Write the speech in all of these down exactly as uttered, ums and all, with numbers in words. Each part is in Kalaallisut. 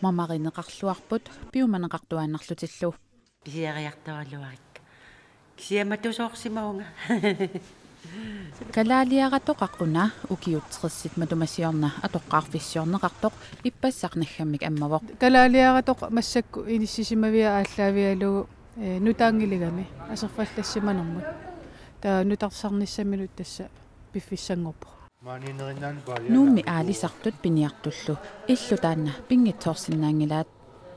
Mamarineqarluarput piumaneqartuaannarlutillu. Pisiariartoraluarikka. Siamatusoorsimavunga. Kalaaliaratoqaq una ukiut tressit matuma siorna atoqqaarfissiorneqartoq ippassaq naggammik ammavoq. Kalaaliaratoq massakkut inissisimavia aallaavigalugu, eh, nutaanngiligami aserfallassimanermut. Taava nutarsarnissaminut tassa piffissanngorpoq. Nuummi aalisartut piniartullu illu taanna pinngitsoorsinnaanngilaat.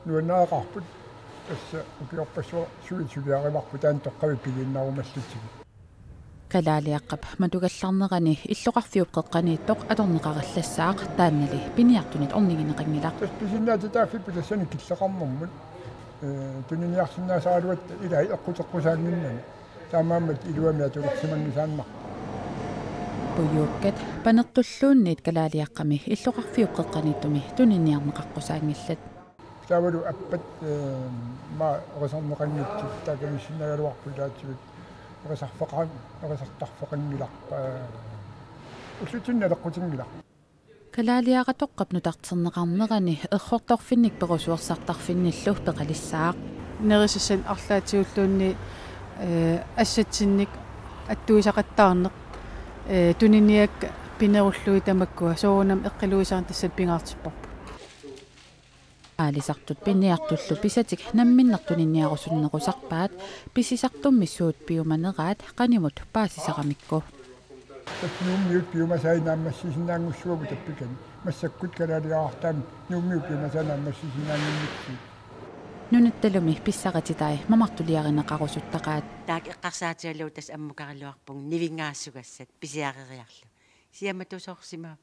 Nuannaaqarput tassa ukiorpassuit suliarivarput taanna toqqavik pigiinnarumallutik. Kalaaliaqqap matugallarnerani illoqarfiup qeqqaniittoq atorneqarillassaaq taannali piniartunit ornigineqanngilaq. Tassa pisinnaatitaaffipput tassani killeqarnermut. Eh, tuniniarsinnaasaraluatta ilai eqquteqqusaannginnami. Taamaammat iluamik atulersimanngisaannarpoq. Pujuukkat panertulluunniit kalaaliaqqami illoqarfiup qeqqaniittumi tuniniarneqaqqusaanngillat. Taavalu appat, eh, ma erisarneqanngitsut taakaniissinnagaluarput ilaatigut erisarfeqan-, erisartarfeqanngilaq, eh, ullutsinnut naleqqutinngilaq. Kalaaliaratoqqap nutarterneqarnerani errortorfinnik perusuersartarfinnillu peqalissaaq. Nerisassanik arlaatigulluunniit, eh, assatsinnik attuisaqattaarneq, eh, tuniniakkat pinerullugit tamakkua soorunami eqqiluisaarneq tassani pingaartipparput. Aalisartut piniartullu pisatik namminneq tuniniarusunnerusarpaat pisisartummi suut piumaneraat qanimut paasisaramikku. Tassa Nuummiut piumasaat naammassisinnaanngussuagut tappikani. Massakkut kalaaliarartaammi Nuummiut piumasaat naammassisinnaannginnitsigut. Nunattalumi pissarititai mamartuliarineqarusuttaqaat. Taakku eqqarsaatigalugu tassa ammukaraluarpunga nivinngaassugassat pisiareriarlugit. Siamatusoorsimavoq.